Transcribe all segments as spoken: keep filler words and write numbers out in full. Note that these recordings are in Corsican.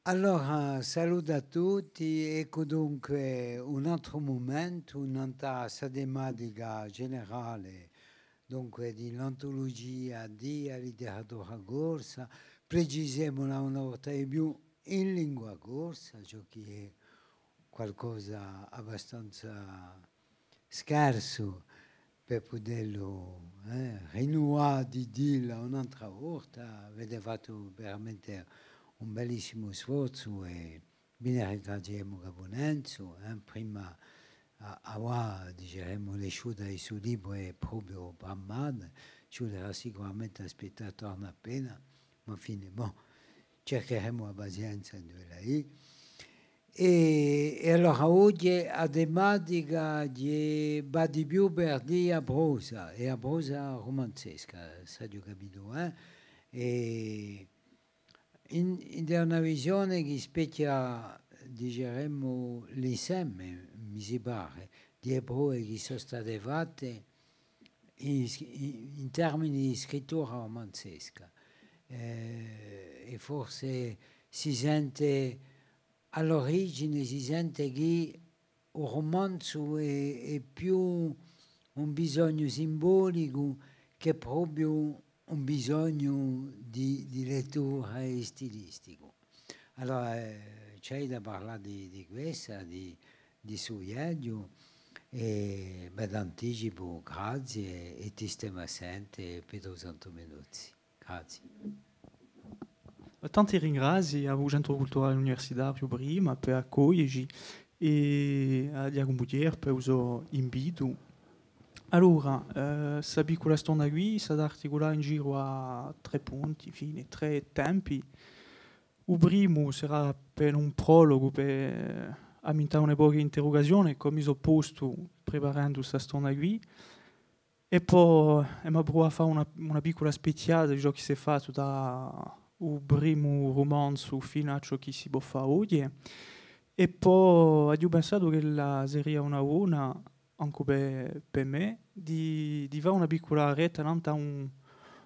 Allora, salutu à tutti, eccu dunque un altru mumentu, nant'à sta tematica generale, dunque, di l'antulugia di a literatura corsa, precisemu una volta di più in lingua corsa, ciò chì hè qualcosa abbastanza scarsu per pudellu, eh, rinnuvà di dilla un'altra volta. Avete fattu veramente un bellissimu sforzu è vi ne ringraziemu capu nanzu, eh, prima a, avà, diceremu, l'esciuta di stu libru hè propiu brammata, ci vulerà sicuramente à aspittà torna appena, ma infine, bon, circheremu a pazienza in dui là. È, è allora oghje a tematica hè, và di più per dì a prosa, è a prosa rumanzesca, s'aghju capitu, eh? È in, in una visione chì spechja, diceremu, l'inseme, mi si pare, di e prove chì sò state fatte in, in, in termini di scrittura rumanzesca. Eh, è forse si sente, à l'origine si sente chì u rumanzu hè, hè più un bisognu simbolicu chè propiu un bisognu di, di lettura è stilisticu. Allora, eh, ci hè da parlà di, di quessa, di, di stu viaghju, è, bè, d'anticipu, grazie, è ti stemu à sente, Petru Santu Menuzzi. Grazie. Tanti ringrazi à u Centru Culturale Universitariu prima per accoglieci è à Ghjacumu Thiers per u so invitu. Allora, eh, sta piccula stonda quì s'hà da articulà in giru à trè punti, infine, trè tempi. U primu sarà appena un prologu per ammintà un pocu d'interrugazione, cum'è mi sò postu preparendu sta stonda quì. È po, è emu à pruvà à fà una, una piccula spichjata di ciò chì s'hè fattu da u primu rumanzu fin'à ciò chì si pò fà oghje. È po aghju pensatu ch'ella seria una bona, ancu per, per mè, di, di fà una piccula retta nant'à un,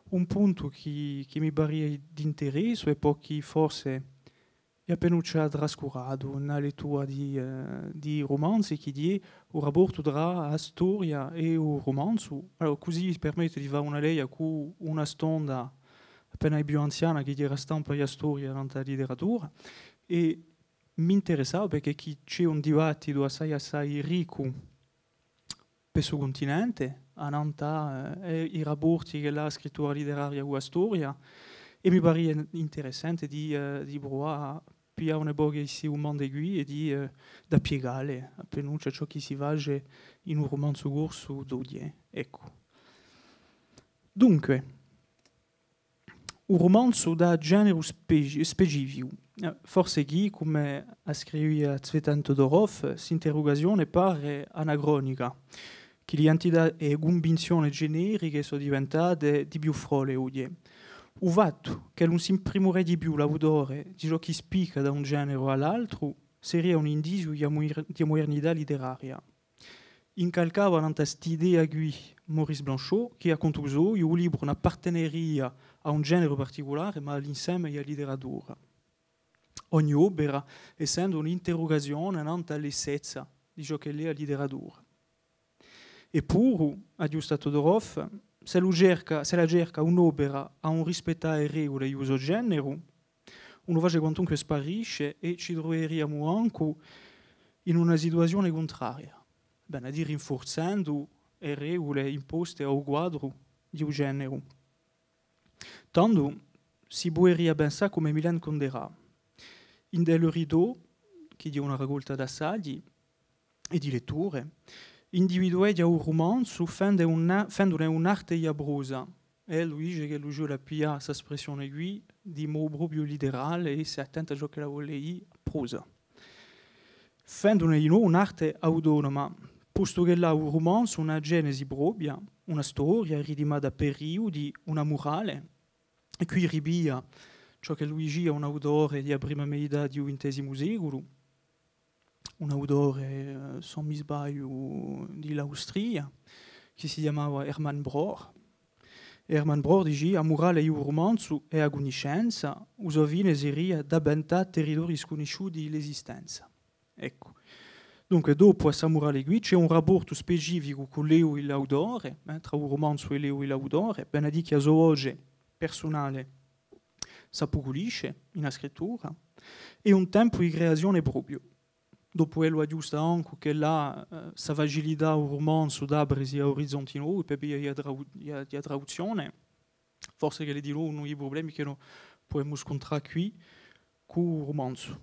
un puntu chì, chì mi paria d'interessu è po chì forse hè appenuccia trascuratu in a lettura di, eh, di i rumanzi, chì hè u raportu trà a storia è u rumanzu. Allora, cusì permette di fà una leia cù una stonda appena più anziana chì era Stampa è a storia nant'à a literatura. È m'interessava perchè chì ci hè un dibattitu assai, assai riccu per stu cuntinente, annant'à, eh, i raporti ch'ella hà a scrittura literaria cù a storia, è mi paria interessante di, eh, di pruvà à piglià un pocu di sti dumande quì è di, eh, d'appiegà le, appenuccia ciò chì si face in un rumanzu corsu d'oghje. Eccu. Dunque, u rumanzu da generu speci-, specificu. Eh, forse chì, cum'è a scrivia Tzvetan Todorov, st'interrugazione pare anacronica, chì l'identità è e cunvinzione generiche sò diventate di più frole oghje. U fattu ch'ellu ùn s'imprimureghji più l'autore di ciò chì spicca da un generu à l'altru, seria un indiziu di a muder-, di a mudernità literaria. Incalcava nant'à st'idea quì Maurice Blanchot, chì à contu soiu u libru ùn apparteneria à un generu particulare, ma à l'inseme di a literatura. Ogni opera essendu un'interrugazione nant'à l'essezza di ciò ch'ella hè a literatura. Eppuru, aghjusta Todorov, s'ellu cerca, s'ella cerca un'opera à ùn rispettà e regule di u so generu, ùn u face quantunque sparisce è ci truveriamu ancu in una situazione cuntraria, vene à dì rinfurzendu e regule imposte à u quadru di u generu. Tandu si puderia pensà cum'è Mylène Condérat, ind'è Le Rideau, chì hè una racolta d'assaghji, è di letture, individueghja u rumanzu fende una, fendune un'arte di a prosa. È ellu dice ch'ellu ci vole à piglià sta spressione quì di modu propiu literale è stà attenta à ciò ch'ella vole dì prosa. Fendune dinò un'arte autonoma, postu ch'ella hà u rumanzu una genesi propria, una storia ritmata à periudi, una murale, è quì ripiglia ciò ch'ellu dicia un autore di a prima metà di u vintesimu seculu, un autore, eh, s'o ùn mi sbagliu, di l'Austria, chì si chjamava Hermann Broch, Hermann Broch dice, a murale di u rumanzu hè a cunniscenza, u so fine seria d'avventà territorii scunnisciuti di l'esistenza. Eccu. Dunque, dopu à sta murale quì, ci hè un raportu specificu cù l'eu di l'autore, eh, trà u rumanzu è l'eu di l'autore, vene à dì chì a so voce persunale s'appuculisce in a scrittura, è un tempu di creazione propiu. Dopu ellu aghjusta ancu chì l'hà, eh, sta facilità u rumanzu d'apresi à orizonti novi, per via di a tradu-, di a, di a traduzzione. Forse chì hè dinù unu di i prublemi chì no pudemu scuntrà quì cù u rumanzu.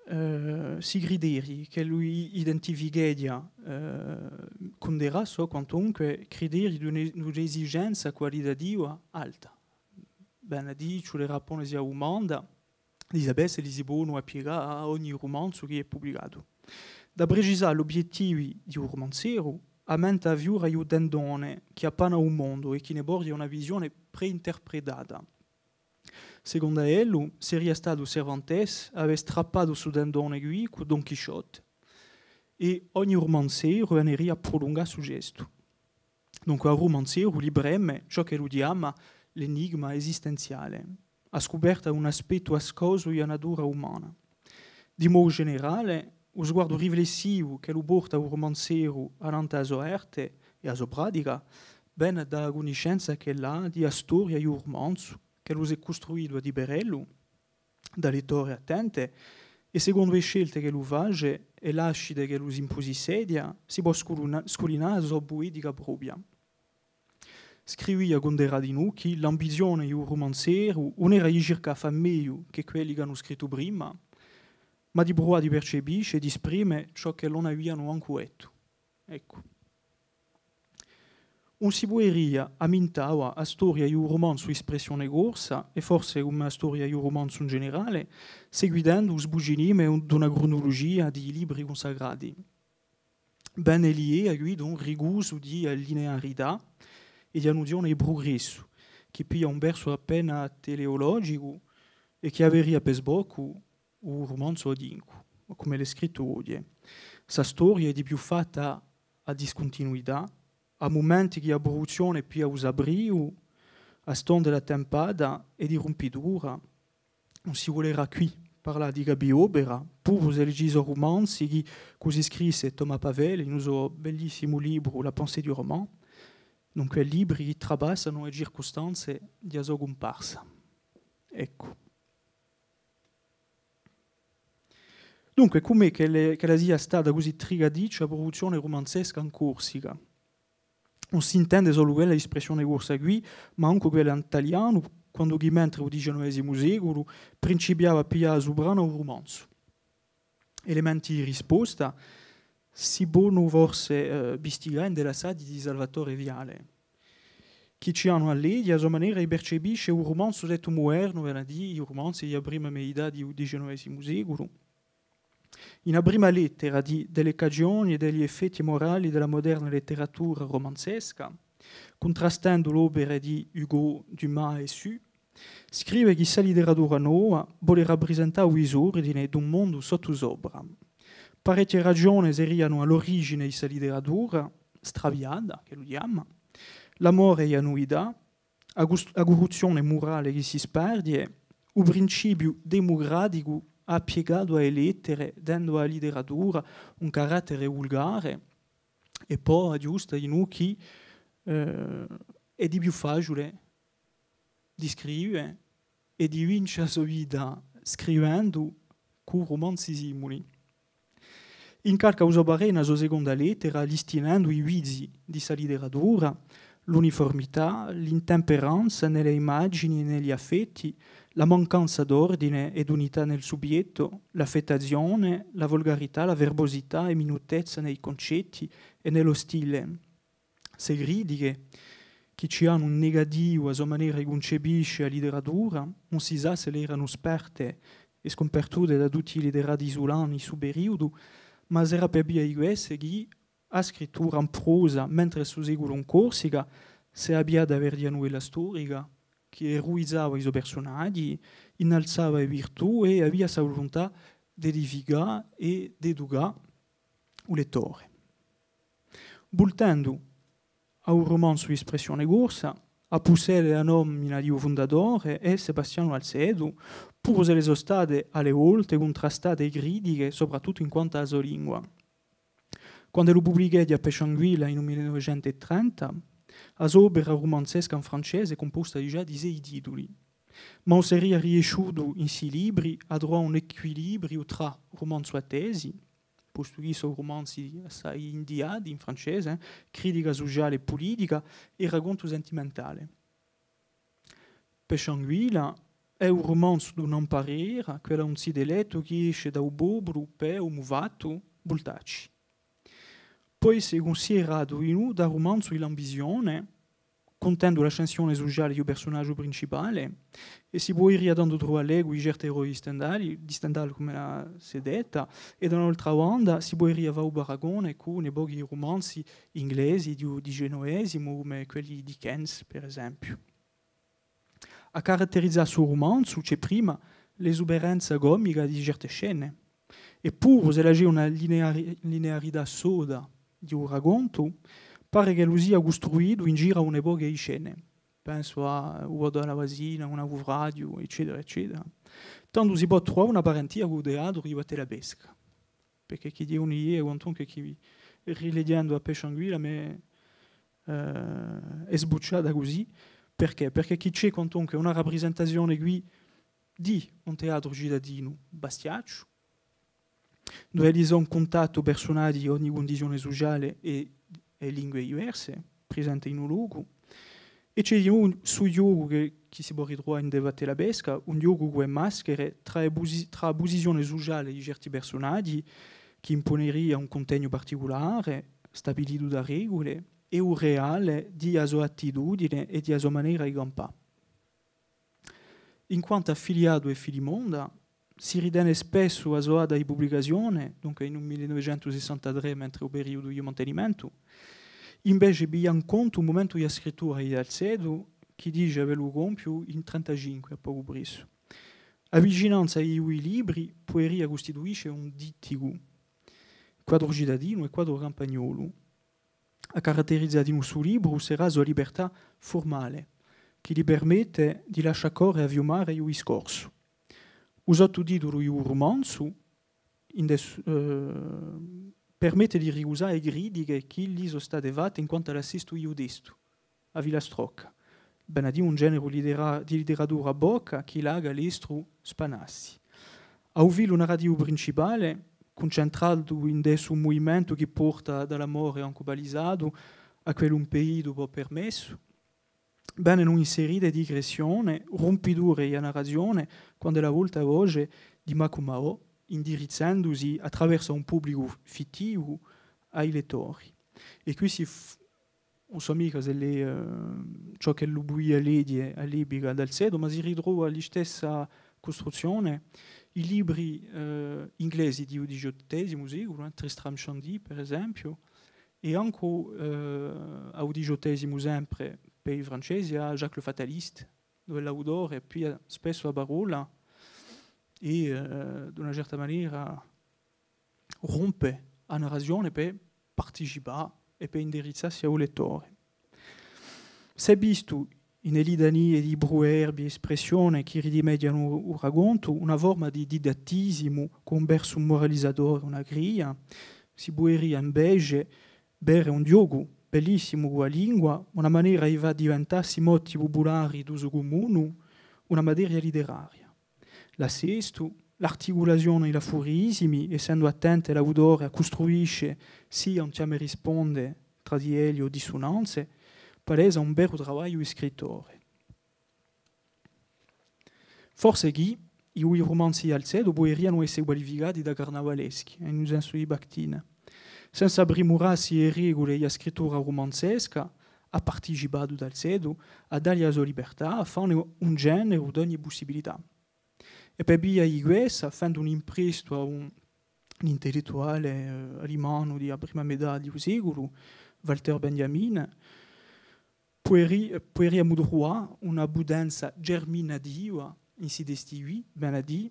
Eh, sti criterii ch'ellu i-, identificheghja, eh, Kundera sò quantunque criterii d'un'e-, d'un'esigenza qualitativa alta. Vene à dì, ci vulerà à ponesi a dumanda di sapè s'elli si ponu appiicà à ogni rumanzu chì hè publicatu. Da precisà l'ubbiettivi di u rumanzeru, ammenta a fiura di u tendone chì appana u mondu è chì ne porghja una visione preinterpretata. Secondu à ellu, seria statu Cervantes à avè strappatu stu tendone quì cù Don Chisciotte, è ogni rumanzeru veneria à prulungà stu gestu. Dunque, à u rumanzeru li preme ciò ch'ellu chjama l'enigma esistenziale, a scuperta d'un aspettu ascosu di a natura umana. Di modu generale, u sguardu riflessivu ch'ellu porta u rumanzeru annant'à a so arte è a so pratica, vene da a cunniscenza ch'ellu hà di a storia di u rumanzu, ch'ellu s'hè custruitu à dì per ellu, da lettore attente, è secondu e scelte ch'ellu face è l'ascite ch'ellu s'impusisseghja, si pò sculuna-, sculinà a so puetica propria. Scrivia Kundera dinù chì l'ambizione di u rumanzeru ùn era di circà à fà megliu chè quelli ch'anu scrittu prima, ma di pruvà di percepisce è d'esprime ciò ch'elli ùn avianu ancu dettu. Eccu. Ùn si puderia, ammintava, a storia di u rumanzu d'espressione corsa, è forse cum'è a storia di u rumanzu in generale, seguitendu u sbucinime d'una cronulugia di i libri cunsacrati. Vene l'idea quì d'un ricusu di a linearità è di a nuzione di prugressu, chì piglia un versu appena teleologicu è chì averia per sboccu u rumanzu oghjincu, cum'ellu hè scrittu oghje. Sta storia hè di più fatta à discuntinuità, à mumenti chì a pruduzzione piglia u so briu, à stonde l'attempata è di rumpitura, ùn si vulerà quì parlà di capiopera, puru s'elli ci sò rumanzi chì cusì scrisse Thomas Pavel in u so bellissimu libru La pensée du roman, dunque libri chì trapassanu e circustanze di a so cumparsa. Eccu. Dunque, cum'hè ch'ella, ch'ella sia stata cusì tricaticcia a pruduzzione rumanzesca in Corsica? Ùn s'intende solu quella d'espressione corsa quì, ma ancu quella in talianu, quandu chì mentre u diciannovesimu seculu principiava à piglià a suprana u rumanzu. Elementi di risposta si ponu forse, eh, vistigà ind'è l'assaghji di Salvatore Viale, chì ci anu à leghje a so manera di percepisce u rumanzu dettu mudernu, vale à dì i rumanzi di a prima metà di u diciannovesimu seculu. In a prima lettera di Delle cagioni e degli effetti morali della moderna letteratura romanzesca, cuntrastendu l'opere di Hugo, Dumas è Sues, scrive chì sta literatura nova vole raprisentà u disordine d'un mondu sottusopra. Parechje ragione serianu à l'origine di sta literatura, straviata, ch'ellu chjama, l'amore di a nuvità, a cus-, a curruzzione murale chì si sparghje, u principiu demucraticu appiecatu à e lettere, dendu à a literatura un carattere vulgare, è po aghjusta dinù chì, eh, hè di più faciule di scrive è di vince a so vita scrivendu cù rumanzi simuli. Incalca u so parè in a so seconda lettera, listinendu i vizi di sta literatura, l'uniformità, l'intemperanza nelle imagini è negli affetti, la mancanza d'ordine è d'unità nel subietto, l'affettazione, la volgarità, la verbosità è minutezza nei concetti è nello stile. Ste critiche, chì ci anu negativu a so manera di cuncepisce a literatura, ùn si sà s'elle eranu sperte è scumpartute da tutti i litterati isulani di stu periudu, ma serà per via di queste chì a scrittura in prosa, mentre stu seculu in Corsica, s'hè avviata versu a nuvella storica, chì eruizava i so persunaghji, innalzava e virtù è avia sta vuluntà d'edificà è d'educà u lettore. Vultendu à u rumanzu d'espressione corsa, à pussede a nomina di u fundatore hè Sebastianu Dalzeto, puru s'elle sò state à e volte cuntrastate è critiche, soprattuttu in quantu à a so lingua. Quand'ellu publicheghja Pesciu Anguilla in u mille novecentu è trenta, a so opera rumanzesca in francese hè cumposta digià di sei tituli. Ma ùn seria riesciutu in sti libri à truvà un equilibriu trà rumanzu à tesi, postu chì sò rumanzi assai indiati in francese, eh, critica suciale è pulitica è racontu sentimentale. Pesciu Anguilla hè u rumanzu d'un'amparera, quella d'un zitellettu chì esce da u populu per u mufattu vultacci. Pò esse cunsideratu dinù da rumanzu di l'ambizione, cuntendu l'ascensione suciale di u persunagiu principale, è si puderia tandu truvà l'ecu di certi eroi di Stendhal, di Stendhal cum'ella s'hè detta, è da un'altra banda si puderia fà u paragone cù un pocu di rumanzi inglesi, di, di genovesimu, cum'è quelli di Dickens, per esempiu. À caratterizà stu rumanzu ci hè prima l'esuberanza comica di certe scene. Eppuru, s'ella ci hè una lineari-, linearità soda di u racontu, pare ch'ellu sia custruitu in giru à un pocu di scene. Pensu à u votu à a vasina, u navufraghju, eccetera, eccetera. Tandu si pò truvà una parentia cù u teatru di Vattelapesca. Perchè chì dicu eiu, quantunque, chì rileghjendu à Pesciu Anguilla, m'hè, eh, hè sbucciata cusì. Perchè? Perchè chì ci hè quantunque una raprisentazione quì di un teatru citadinu bastiacciu, duve ci sò in cuntattu persunaghji d'ogni cundizione suciale è, è lingue diverse, prisente in u locu. È ci hè un, stu ghjocu chì, chì si pò ritruvà in Vattelapesca, un ghjocu cù e maschere trà e pusi-, trà a pusizione suciale di certi persunaghji chì impuneria un cuntegnu particulare, stabilitu da regule, è u reale di a so attitudine è di a so manera di campà. In quantu à Filiatu è Filimonda, si ritene spessu a so data di publicazione, dunque in u mille novecentu sessantatrè, mentre u periudu di mantenimentu, invece piglia in contu u mumentu di a scrittura di Dalzeto, chì dice avellu compiu in trentacinque, à pocu pressu. A vicinanza di i dui libri puderia custituisce un ditticu, quadru citadinu è quadru campagnolu. A caratterizza dinù stu libru serà a so libertà furmale, chì li permette di lascià corre à fiumare u discorsu. U sottutitulu di u rumanzu, in de s-, eh, permette di ricusà e critiche chì li sò state fatte in quantu à l'assestu di u testu, a filastrocca, vene à dì un generu litera-, di literatura bocca chì laca l'estru spannassi. À u filu narrativu principale, cuncentratu in de su muvimentu chì porta da l'amore ancu palisatu à quellu impeditu pò permessu, venenu inserite digressione, rumpiture di a narrazione, quand'ella volta a voce di Macu Maò, indirizzandusi à traversu à un publicu fittivu, à i lettori. È quì si f-, ùn sò micca s'ellu hè, eh, ciò ch'ellu vulia leghje à l'epica Dalzeto, ma si ritrova a listessa custruzzione, i libri, eh, inglesi di u diciottesimu seculu, eh, Tristram Shandy, per esempiu, è ancu, eh, à u diciottesimu sempre, per i francesi, à Jacques le Fataliste, duve l'autore piglia spessu a parolla è, eh, d'una certa manera, rumpe a narrazione per participà è per indirizzassi à u lettore. S'hè vistu, in e litanie di pruverbii è espressione chì ridimeghjanu u racontu, una forma di didattisimu cù un versu muralizatore, una cria, si puderia invece vede un ghjocu bellissimu cù a lingua, una manera di fà diventà sti motti pupulari d'usu cumunu una materia literaria. L'assestu, l'articulazione di l'afurisimi, essendu attente l'autore à custruisce sia un chjama è risponde trà di elli o dissunanze, palesa un veru travagliu di scrittore. Forse chì i dui rumanzi di Dalzeto puderianu esse qualificati da carnavaleschi, in u sensu di Bakhtin, senza primurassi di e regule di a scrittura rumanzesca, hà participatu Dalzeto à dalli a so libertà, à fanne un generu d'ogni pussibilità. È per via di quessa, fendu un imprestu à un, un intellettuale, eh, alimanu di a prima metà di u seculu, Walter Benjamin, puderi-, puderiamu truvà una putenza germinativa in sti testi quì, vene à dì,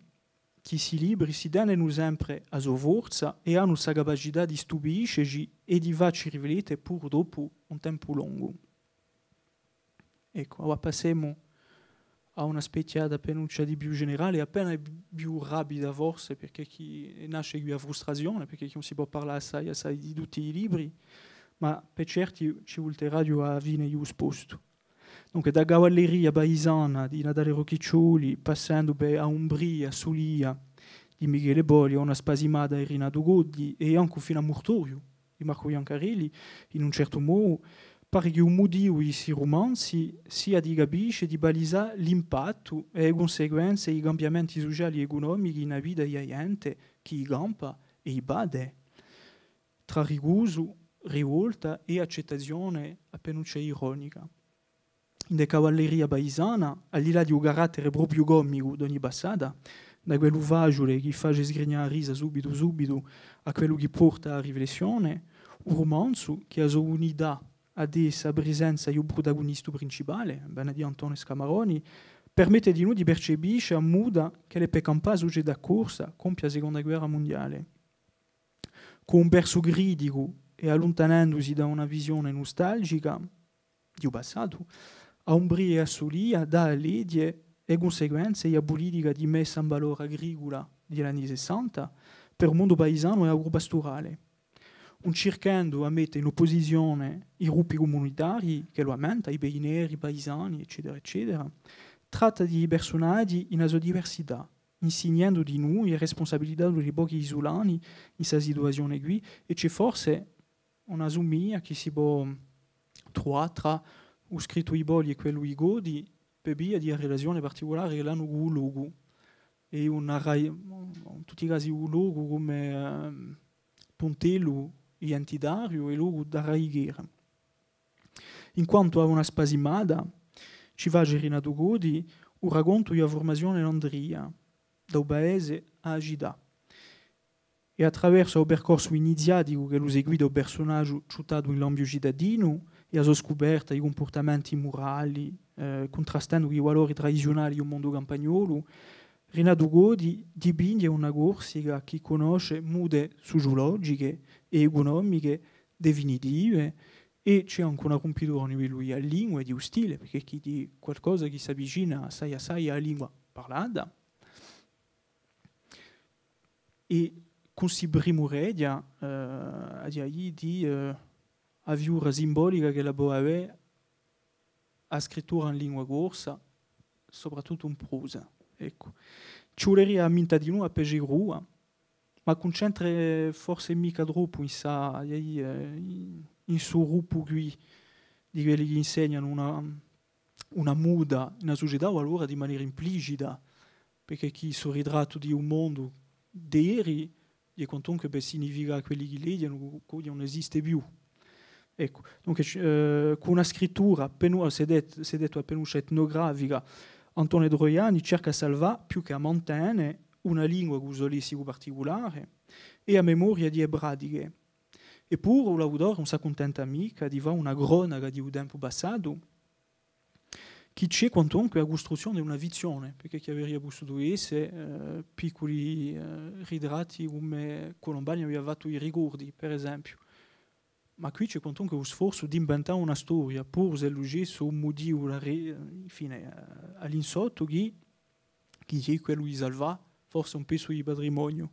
chì sti libri si tenenu sempre a so forza è anu sta capacità di stupisceci è di facci riflette puru dopu un tempu longu. Eccu, avà passemu à una spechjata appenuccia di più generale, appena più rapida forse, perchè chì nasce quì a frustrazione, perchè chì ùn si pò parlà assai, assai di tutti i libri, ma per certi ci vulterà à a fine di u spostu. Dunque, da Cavalleria paisana di Natale Rocchiccioli, passendu per A umbria, sulia di Michele Poli, Una spasimata di Rinatu Coddi, è ancu finu à Murtoriu di Marcu Biancarelli, in un certu modu, pare chì u mutivu di sti rumanzi sia di capisce, di palisà l'impattu è e cunsequenze di i cambiamenti suciali è ecunomichi in a vita di a ghjente chì i campa è i pate, trà ricusu, rivolta è accettazione appenuccia ironica. Ind'è Cavalleria paisana, al di là di u carattere propiu comicu d'ogni passata, da quellu faciule chì face sgrignà a risa subitu subitu à quellu chì porta à a riflessione, u rumanzu, chì hà a so unità, hà essa a presenza di u prutagunistu principale, vene à dì Antone Scamaroni, permette dinù di percepisce a muta ch'ella hè per campà a sucetà corsa compia a seconda guerra mundiale. Cù un versu criticu è alluntanendusi da una visione nustalgica di u passatu, A umbria è a sulia dà à leghje e cunsequenze di a pulitica di messa in valore agricula di l'anni sessanta per u mondu paisanu è agru-pasturale, ùn circhendu à mette in opposizione i gruppi cumunitarii ch'ellu ammenta, i peineri, i paisani, eccetera, eccetera, tratta di i persunaghji in a so diversità, insignendu dinù e respunsabilità di pochi isulani in sta situazione quì, è ci hè forse una sumiglia chì si pò truvà trà u scrittu di Poli è quellu di Coddi, per via di a relazione particulare ch'elli anu cù u locu. È una rai-, in tutti i casi u locu cum'è, ehm, puntellu identitariu è locu d'arraichera. In quantu à Una spasimata, ci face Rinatu Coddi u racontu di a furmazione in Andria, da u paese à a cità. È attraversu à u percorsu iniziaticu ch'ellu seguita u persunagiu ciuttatu in l'ambiu citadinu è a so scuperta di cumpurtamenti murali, eh, cuntrastendu cù i valori tradiziunali di u mondu campagnolu, Rinatu Coddi dipinghje una Corsica chì cunnosce mute suciulogiche è ecunomiche definitive, è ci hè ancu una rumpitura à u livellu di a lingua è di u stile, perchè chì hè qualcosa chì s'avvicina assai assai à a lingua parlata. È cusì primu reghja, eh, à dì, di, eh, a fiura simbolica ch'ella pò avè a scrittura in lingua corsa, soprattuttu in prosa. Eccu. Ci vuleria ammintà dinù à Pece Crua, ma cuncentre forse micca troppu in sta, eh, in, in stu gruppu quì di quelli chì insegnanu una, una muta in a sucetà, o allora di manera implicita, perchè chì stu ritrattu di un mondu d'eri, hè quantunque per significà à quelli chì leghjenu chì ùn esiste più. Eccu, dunque, eh, cù una scrittura appenu-, s'hè det-, s'hè dettu appenuccia etnografica, Antone Troiani cerca à salvà, più chè à mantene, una lingua cù u so lessicu particulare è a memoria di e pratiche. Eppuru l'autore ùn s'accuntenta micca di fà una cronaca di u tempu passatu, chì ci hè quantunque a custruzzione d'una fizzione, perchè chì averia pussutu esse, eh, picculi, eh, ritratti cum'è Colombani avia fattu i Ricordi, per esempiu. Ma quì ci hè quantunque u sforzu d'inventà una storia, puru s'ellu ci hè stu mutivu, la re-, infine, eh, à l'insottu chì chì hè quellu di salvà forse un pezzu di patrimoniu.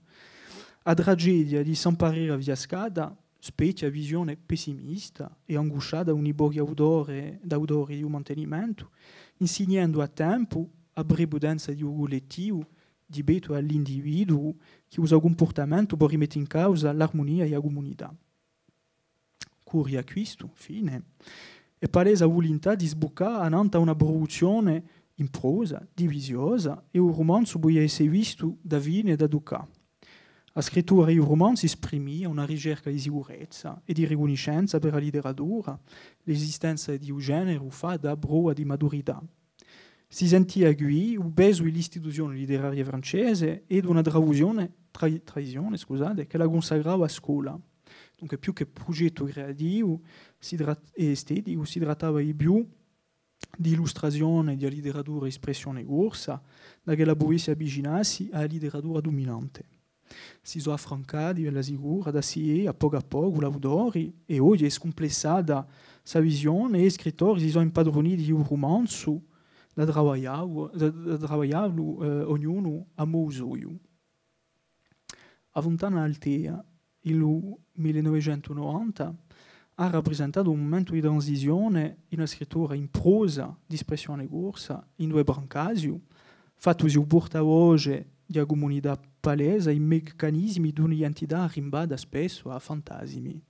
A tragedia di Samparera Fiascata spechja a visione pessimista è angusciata d'uni pochi autori, d'autori di u mantenimentu, insignendu à tempu a preputenza di u cullettivu di pettu à l'individuu chì u so cumpurtamentu pò rimette in causa l'armunia di a cumunità. Curri à quistu fine, è palesa a vulintà di sbuccà annant'à una pruduzzione in prosa, divisiosa, è u rumanzu pudia esse vistu da fine è da tuccà. A scrittura di u rumanzu esprimia una ricerca di sicurezza è di ricunniscenza per a literatura, l'esistenza di u generu fatta à prova di maturità. Si sentia quì u pesu di l'istituzione literaria francese è d'una tradizione, tra-, tradizione, scusate, ch'ella cunsacrava a scola. Dunque, più chè prugettu creativu, si trat-, è esteticu, si trattava di più d'illustrazione di a literatura d'espressione corsa, da ch'ella pudessi avvicinassi à a literatura duminante. Si sò affrancati, bella sicura, da si, à pocu à pocu, l'autori, è oghje hè scumplessata sta visione, è i scrittori si sò impadruniti di u rumanzu da travaglià, da, da travagliallu, eh, ognunu à modu soiu. A Funtana d'Altea, in u mille novecentu novanta, hà raprisentatu un mumentu di transizione in a scrittura in prosa d'espressione corsa, induve Brancasiu, fattusi u purtavoce di a cumunità palesa, i meccanismi d'un'identità arrimbata spessu à fantasimi.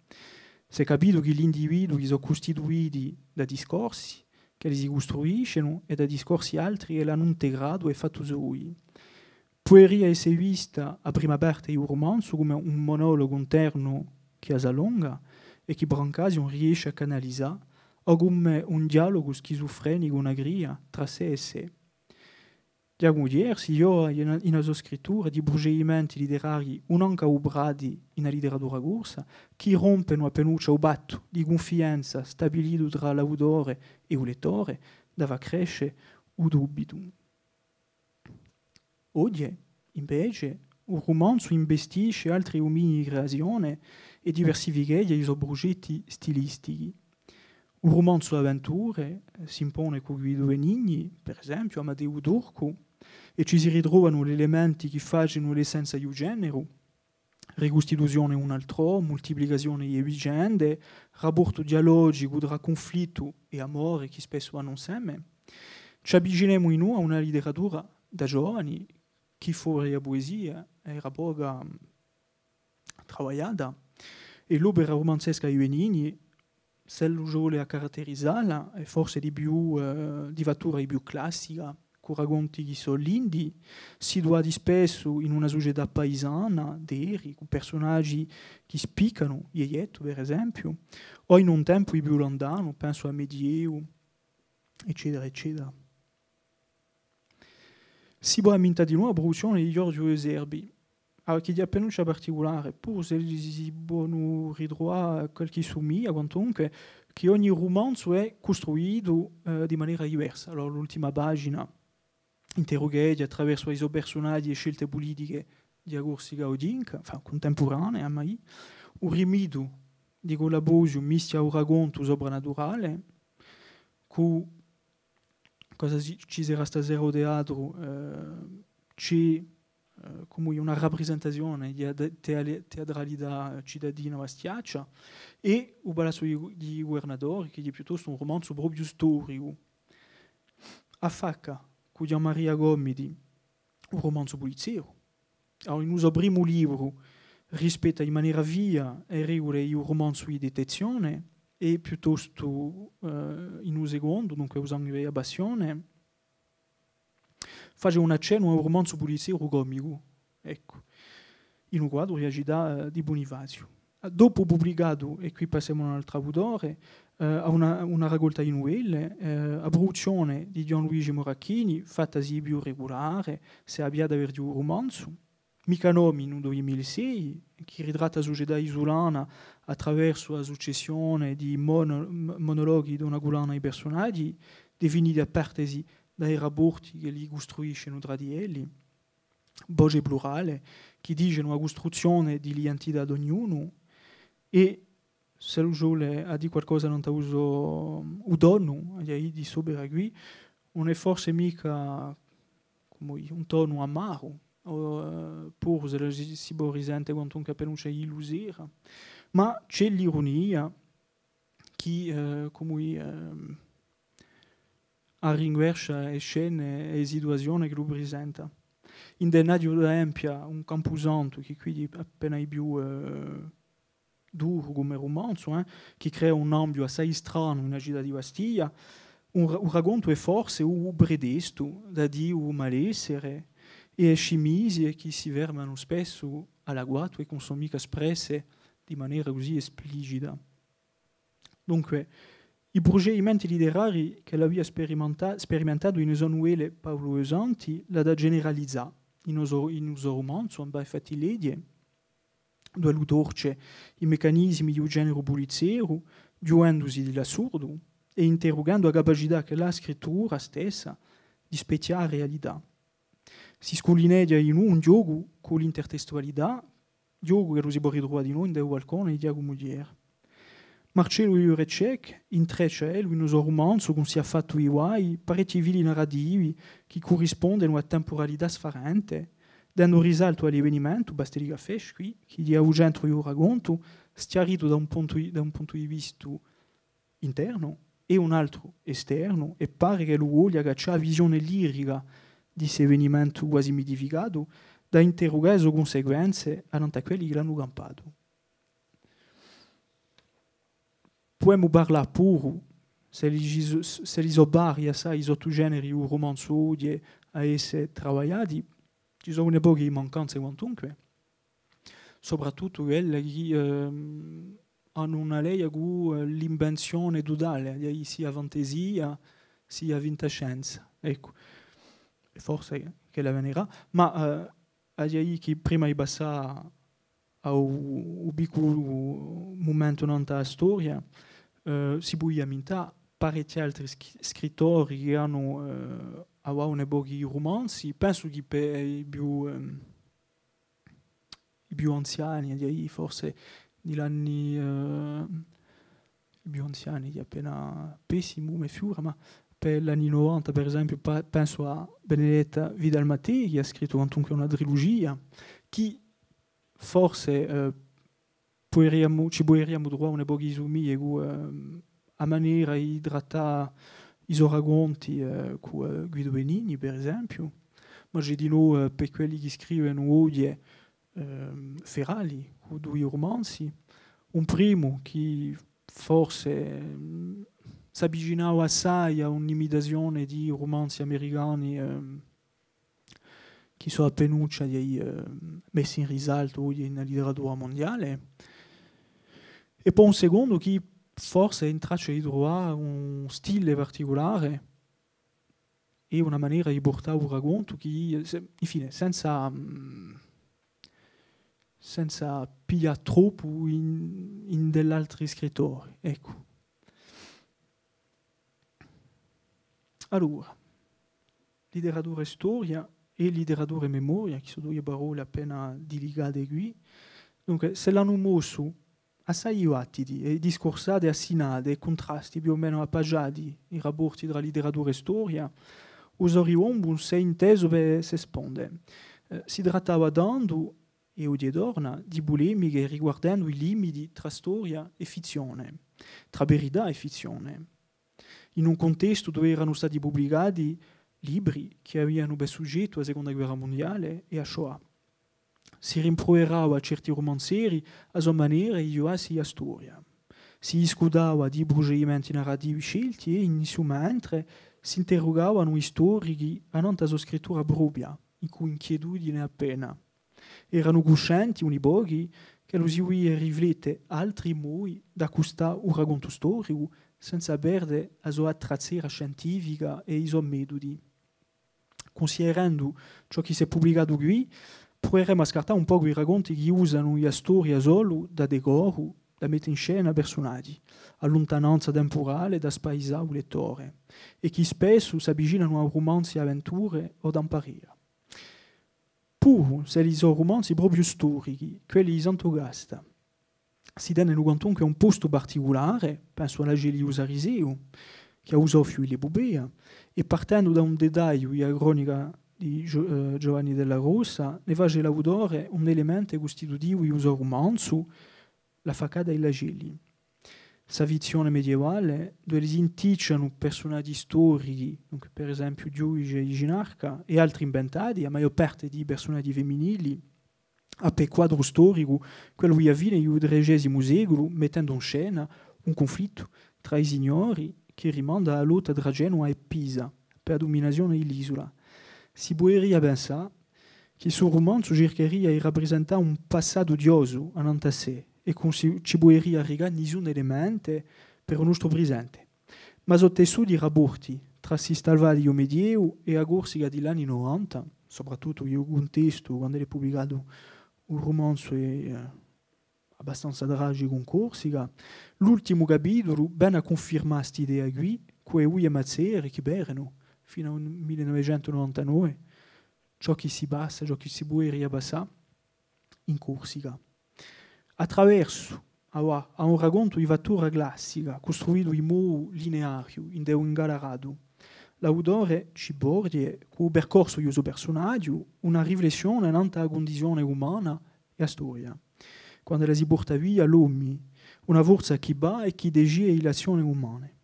S'hè capitu chì l'individui sò custituiti da discorsi, ch'elli si custruiscenu, è da discorsi altri ch'elli anu integratu è fattu soi. Puderia esse vista a prima parte di u rumanzu cum'è un monologu internu chì s'allonga è chì Brancasiu ùn riesce à canalizà, o cum'è un dialogu schizufrenicu, una cria trà sè è sè. Ghjacumu Thiers, ghjova in a, in a so scrittura di prucedimenti literarii ùn ancu aduprati in a literatura corsa, chì rompenu appinuccia u pattu di cunfidenza stabilitu trà l'autore è u lettore, da fà cresce u dubitu. Oghje, invece, u rumanzu investisce altri duminii di creazione è diversificheghja i so prugetti stilistichi. U rumanzu d'avventure, eh, s'impone cù Guidu Benigni, per esempiu, Amadeu Turcu, è ci si ritrovanu l'elementi chì facenu l'essenza di u generu, ricustituzione d'un altrò, multiplicazione di e vicende, raportu dialogicu trà cunflittu è amore chì spessu vanu inseme. Ci avvicinemu dinù à una literatura da giovani, chì fora di a puesia era poca, mm, travagliata, è l'opera rumanzesca di Benigni, s'ellu ci vole à caratterizalla, hè forse di più, eh, di fattura di più classica, cù raconti chì sò lindi, situati spessu in una sucetà paisana d'eri, cù persunaghji chì spiccanu, Ghjeghjettu, per esempiu, o in un tempu di più luntanu, pensu à Medieu, eccetera, eccetera. Si pò ammintà dinù a pruduzzione di Ghjorghju De Zerbi, ah, chì hè appinuccia particulare, puru s'elli si, si ponu ritruvà qualchì sumiglia, quantunque, chì ogni rumanzu hè custruitu, eh, di manera diversa. Allora, l'ultima pagina interrugheghja, attraversu i so persunaghji è scelte pulitiche di a Corsica oghjinca, enfin, cuntempuranea, ma u rimitu di Collaposiu mischia u racontu sopranaturale cù Cosa si, ci serà stasera à u teatru, eh, ci hè, eh, cum'è una raprisentazione di a te-, teale-, teatralità citadina bastiaccia, è u Palazzu di, di i Guvernatori, chì hè piuttostu un rumanzu propiu storicu. Affacca cù Ghjuvan Maria Gomiti, un rumanzu pulizzeru. Allora, in u so primu libru, rispetta in manera fia e regule di u rumanzu di detezzione, è piuttostu, eh, in u secondu, dunque, U sangue è a passione, face un accennu à un rumanzu pulizzeru comicu, eccu, in u quadru di a cità, eh, di Bunifaziu. Dopu publicatu, è quì passemu à un altru autore, eh, à una, una racolta di nuvelle, eh, a pruduzzione di Ghjuvan Luigi Moracchini, fattasi più regulare, s'hè avviata versu u rumanzu, Micca nomi, in u dui mila è sei, chì ritratta a sucetà isulana attraversu a successione di mono-, m-, monologhi d'una cullana di persunaghji, definiti à partesi da i raporti ch'elli custruiscenu trà di elli. Voce plurale, chì dicenu a custruzzione di l'identità d'ognunu, è s'ellu ci vole à dì qualcosa nant'à u so, u tonu, eh, di s'opera quì, ùn hè forse micca, cum'è dì, un tonu amaru, o, eh, puru s'ellu si, si pò risente quantunque appinuccia di lusera, ma ci hè l'irunia chì, eh, cum'è dì, ehm, arringuerscia e scene è e situazione ch'ellu prisenta. Ind'è Naghju d'Empia, un campusantu, chì quì hè appena di più, eh, duru cum'è rumanzu, eh, chì crea un ambiu assai stranu in a cità di Bastia, un ra-, u racontu hè forse u pretestu da dì u malessere è e scimisie chì si fermanu spessu à l'agguatu è chì ùn sò micca spresse di manera cusì esplicita. Dunque, i prucedimenti literarii ch'ellu avia sperimenta-, sperimentatu in e so nuvelle Paulu Desanti l'hà da generalizà in u so, in u so rumanzu, Amba è fatti leghje, duve ellu torce i meccanismi di u generu pulizzeru, ghjuvendusi di l'assurdu, è interrughendu a capacità ch'ella hà a scrittura stessa di spechjà a realità. Si sculineghja in un ghjocu cù l'intertestualità, ghjocu ch'ellu si pò ritruvà dinò in U Balcone di Ghjacumu Thiers. Marcellu Jurecek intreccia ellu in u so rumanzu cun Si hà fattu i guai parechji fili narrativi chì currispondenu à tempuralità sfarente, dendu risaltu à l'evenimentu, Bastelica Fesch quì, chì hè à u centru di u racontu, schjaritu da un puntu di, da un puntu di vista internu è un altru esternu, è pare ch'ellu voglia caccià a visione lirica di st'evenimentu guasi mitificatu, da interrugà e so cunsequenze annant'à quelli chì l'anu campatu. Pudemu parlà puru, s'elli, s'elli sò vari assai i sottugeneri di u rumanzu oghje à esse travagliati, ci sò un pocu di mancanze quantunque, soprattuttu quelle chì, ehm, anu una leia cù, eh, l'invenzione tutale, sia fantasia, sia fintascienza. Eccu. È forse ch'ella venirà. Ma, eh, aghju da dì chì prima di passà à u, u picculu mumentu nant'à a storia, eh, si pudia mintà parechji altri schi-, scrittori chì anu, eh, avà un pocu di rumanzi. Pensu chì per i più, ehm, i più anziani, aghju da dì, forse di l'anni, eh, i più anziani, hè appena pessimu, mi fiura, ma per l'anni novanta, per esempiu, pa-, pensu à Benedetta Vidal Mattei, chì hà scrittu quantunque una trilugia, chì forse, eh, puderiamu, ci puderiamu truvà un pocu di sumiglie cù, ehm, a manera di trattà i so raconti, eh, cù, eh, Guidu Benigni, per esempiu. Ma ci hè dinò, eh, per quelli chì scrivenu oghje, ehm, Ferrali, cù dui rumanzi. Un primu chì forse, mm, s'avvicinava assai à un'imitazione di rumanzi americani, ehm, chì sò appinuccia, eh, messi in risaltu oghje in a literatura mundiale. È po un secondu chì forse hè in traccia di truvà un stile particulare è una manera di purtà u racontu chì, se-, infine, senza, mm, senza piglià troppu in, in di l'altri scrittori, eccu. Allora, literatura è storia è literatura è memoria, chì sò duie parolle appena dilicate quì. Dunque, s'elli anu mossu assai dibattiti è discursate assinate è cuntrasti più o menu appaciati i rapporti trà literatura è storia, u so ribombu ùn s'hè intesu per s'esponde. Eh, si trattava tandu, è oghje torna, di pulemiche riguardendu i limiti trà storia è fizzione, trà verità è fizzione. In un cuntestu duve eranu stati publicati libri chì avianu per sughjettu a Seconda Guerra Mundiale è a Shoah. Si rimpruverava à certi rumanzeri a so manera di ghjuvassi à a storia. Si discutava di i prucedimenti narrativi scelti è, in issu mentre, s'interrugavanu i storichi annant'à a so scrittura propria, incù inchietudine appena. Eranu cuscenti, uni pochi, ch'ellu si pudia riflette altri modi d'accustà u racontu storicu, senza perde a so attrazzera scientifica è i so metudi. Cunsiderendu ciò chì s'hè publicatu quì, pruveremu à scartà un pocu i raconti chì usanu a storia solu da decoru, da mette in scena persunaghji, à luntananza tempurale da spaisà u lettore, è chì spessu s'avvicinanu à rumanzi d'avventure o d'amparera. Puru s'elli sò rumanzi propiu storichi, quelli di Sant'Ogasta, si tenenu quantunque un postu particulare, pensu à L'Acelli di u Sariseu, chì hà u so fiu di l'epupea, è partendu da un dettagliu di a cronica di Gio-, eh, Giovanni Della Rosa, ne face l'autore un elementu custitutivu di u so rumanzu, L'affaccata di l'Acelli. Sta fizzione medievale, duve si inticcianu persunaghji storichi, dunque, per esempiu, Ghjudice di Cinarca, è altri inventati, a maiò parte di persunaghji feminili, à pè quadru storicu, quellu di a fine di u tredicesimu seculu, mettendu in scena un cunflittu trà i signori chì rimanda à a lotta trà Genuva è Pisa, per a duminazione di l'isula. Si puderia pensà chì stu rumanzu circheria di raprisentà un passatu ghjuvanu annant'à sè, è chì ùn si, ci puderia arricà nisunu elementu per u nostru prisente. Ma sò tessudi i rapporti trà sti stalvati di u Medievu è a Corsica di l'anni novanta, soprattuttu in u cuntestu quand'ellu hè publicatu u rumanzu è, eh, abbastanza tragicu in Corsica. L'ultimu capitulu vene à cunfirmà st'idea quì, cù e ughje mazzere chì perenu, finu à u mille novecentu novantanove, ciò chì si passa, ciò chì si puderia passà in Corsica. Attraversu, avà, à un racontu di fattura classica, custruitu in modu lineariu, ind'è u Ingalaratu, l'autore ci porghje, cù u percorsu di u so persunagiu, una riflessione nant'à a cundizione umana è a storia, quand'ella si porta via l'omi, una forza chì và è chì decide di l'azzione umane.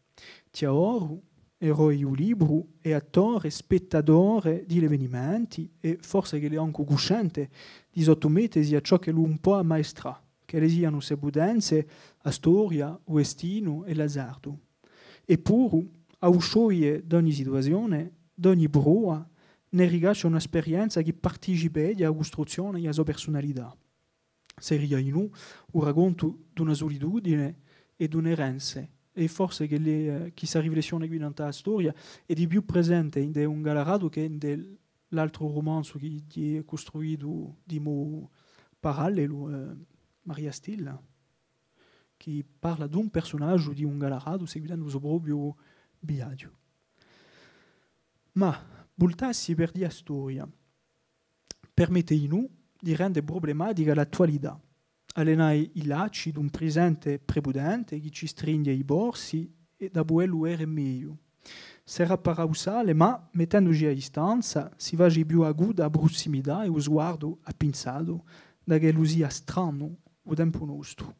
Tiaoru, eroe di u libru, hè attore, spettatore di l'evenimenti è forse ch'ellu hè ancu cuscente di sottumettesi à ciò ch'ellu ùn pò ammaestrà, ch'elle sianu sse putenze, a storia, u destinu è l'azardu. Eppuru, à u scioglie d'ogni situazione, d'ogni prova, ne ricaccia una sperienza chì participeghja à a custruzzione di a so persunalità. Seria dinù u racontu d'una sulitudine è d'un'erenze, è forse chì, eh, chì sta riflessione quì nant'à a storia hè di più presente ind'è u Ingalaratu chè ind'è l'altru rumanzu chì, chì hè custruitu di modu parallelu, eh, Maria Stella, chì parla d'un persunagiu di u Ingalaratu seguitendu u so propiu viaghju. Ma vultassi per dì a storia permette dinù di rende prublematica l'attualità, allenà i lacci d'un prisente preputente chì ci stringhje à i porsi è da pudellu vede megliu. Serà paradussale, ma, mettenduci à distanza, si face più acuta a prussimità è u sguardu appinzatu, da ch'ellu sia stranu u tempu nostu.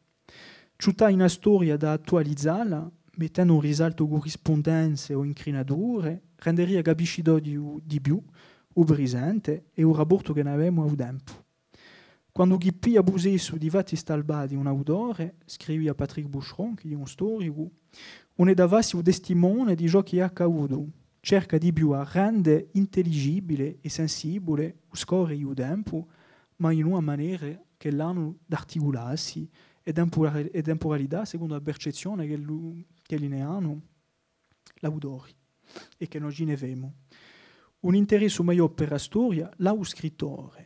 Ciuttà in a storia da attualizzalla, mettendu in risaltu currispundenze o incrinature, renderia capiscitoghju di più u prisente è u raportu chè n'avemu à u tempu. Quandu chì piglia pussessu di fatti stalbati un autore, scrivia Patrick Boucheron, chì hè un storicu, ùn hè da fassi u testimone di ciò chì hè accadutu, cerca di più à rende intelligibile è sensibule u scorre di u tempu, ma in una manera ch'ellu hà d'articulassi è tempura-, è temporalità secondu a percezzione ch'ellu, ch'elli ne anu l'autori è chì no ci ne femu. Un interessu maiò per a storia l'hà u scrittore.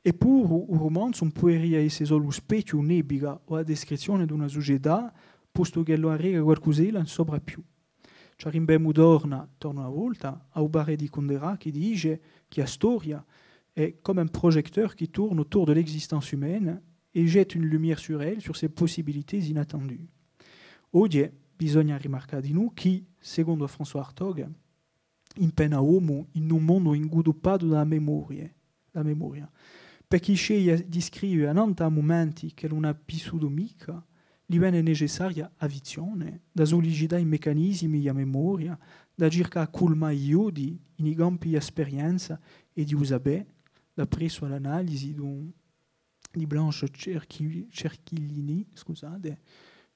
Eppuru u rumanzu ùn puderia esse solu u spechju, un'epica o a descrizzione d'una sucetà, postu ch'ellu arreca qualcusella in sopra più. Ci arrimbemu torna, torna una volta, à u parè di Kundera chì dice chì a storia hè comme un projecteur qui tourne autour de l'existence humaine et jette une lumière sur elle, sur ses possibilités inattendues. Oghje bisogna rimarcà dinù chì, secondu à François Hartog, impena omu in un mondu ingutuppatu da memorie, da memoria. Per chì sceglie di scrive annant'à mumenti ch'ellu ùn hà vissutu micca, li vene necessaria a fizzione, da sullicità i meccanismi di a memoria, da circà à culmà i viuti in i campi di a sperienza è di u sapè, d'appressu à l'analisi d'un, di Blanche Cerchi-, Cerchillini, scusate,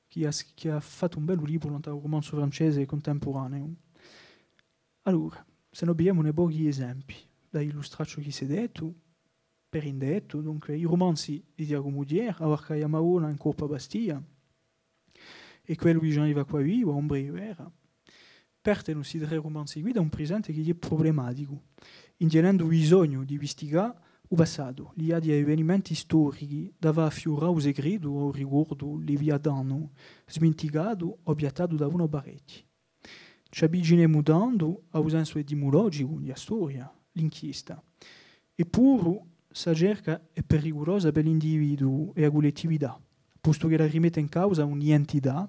chì hà s-, chì hà fattu un bellu libru nant'à u rumanzu francese cuntempuraneu. Allora, s'è no pigliemu un pocu d'esempi, da illustrà ciò chì s'hè dettu, per indettu, dunque, i rumanzi di Ghjacumu Thiers, A Barca di a Madonna è Corpu à Bastia, è quellu di Jean-Yves Acquaviva, Ombre di guerra, partenu sti trè rumanzi quì da un prisente chì hè prublematicu, in tenendu u bisognu di vistigà u passatu, liati à evenimenti storichi, da fà affiurà u secretu o u ricordu leviatanu, sminticatu o piattatu da unu o parechji. Ci avvicinemu tandu à u sensu etimulogicu di a storia, l'inchiesta. Eppuru, sta cerca hè periculosa per l'individuu è a cullettività, postu ch'ella rimette in causa un'identità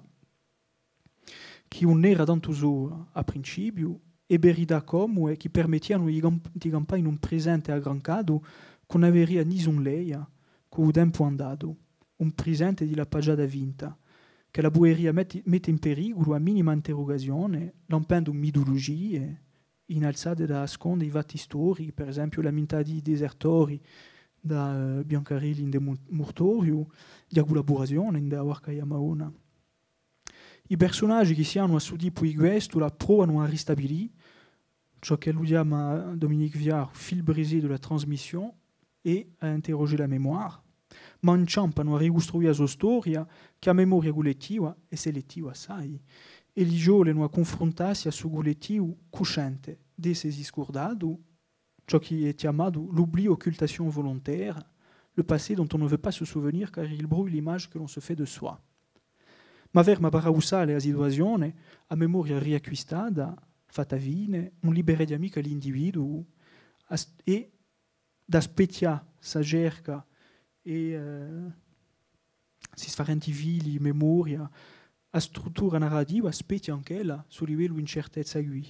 chì ùn era tantu sola à principiu, è verità comode chì permettianu di camp-, di campà in un prisente aggranchatu chì ùn averia nisun leia cù u tempu andatu, un prisente di l'appaghjata finta, ch'ella puderia metti-, mette in periculu a minima interrugazione, lampendu mitulugie, inalzate da asconde i fatti storichi, per esempiu, l'ammintati i disertori da, eh, Biancarelli ind'è Mur-, Murtoriu, di a cullaburazione ind'è A Barca di a Madonna. I persunaghji chì sianu à stu tipu di questu la provanu à ristabilì ciò ch'ellu chjama Dominique Viard fil brisé de la transmission, è à interroger la mémoire, ma inciampanu à ricustruì a so storia chì a memoria cullettiva hè selettiva assai, è li ci volenu à cunfruntassi à stu cullettivu cuscente d'essesi scurdatu, ciò chì hè chjamatu l'oubli, occultation volontaire, le passé dont on ne veut pas se souvenir, car il brouille l'image que l'on se fait de soi. Ma ferma par avvuzzà a situazione, a memoria riacquistata, fatta fine, ùn libereghja micca l'individuu, è da spechjà sta cerca è, eh, sti sfarenti fili, memoria, a struttura narrativa spechja anch'ella stu livellu d'incertezza quì,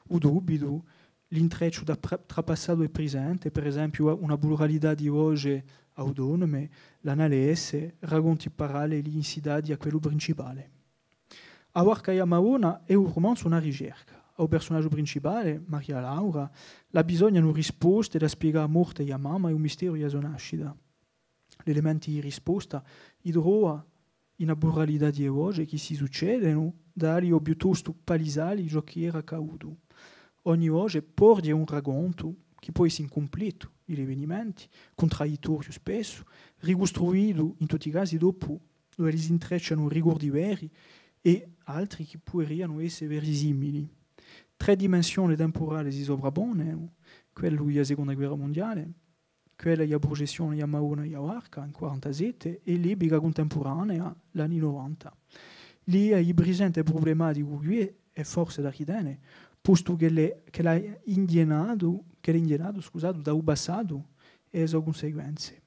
u dubbitu, l'intrecciu da pra-, trà passatu è prisente, per esempiu, una pluralità di voce autonome, l'analesse, raconti paralleli in cità di à quellu principale. A Barca di a Madonna hè un rumanzu, una ricerca. À u persunagiu principale, Maria Laura, l'abbisugnanu risposte da spiegà a morte di a mamma è u misteru di a so nascita. L'elementi di risposta i trova in a pluralità di e voce chì si succedenu, da alli o piuttostu palisà li ciò chì era accadutu. Ogni voce porghje un racontu chì pò esse incumpletu di l'evenimenti, cuntradittoriu spessu, ricustruitu in tutti i casi dopu duve li s'intreccianu ricordi veri è altri chì puderianu esse verisimili. Trè dimensione temporale si sovrapponenu, quellu di a seconda guerra mundiale, quella di a prucessione di a Madonna di a Barca in quarantasette è l'epica cuntempuranea, l'anni novanta. L'idea di presente prublematicu quì hè forse da ritene, postu ch'ellu hè, ch'ellu hè inghjennatu, ch'ellu hè inghjennatu, scusatu, da u passatu è e so cunsequenze.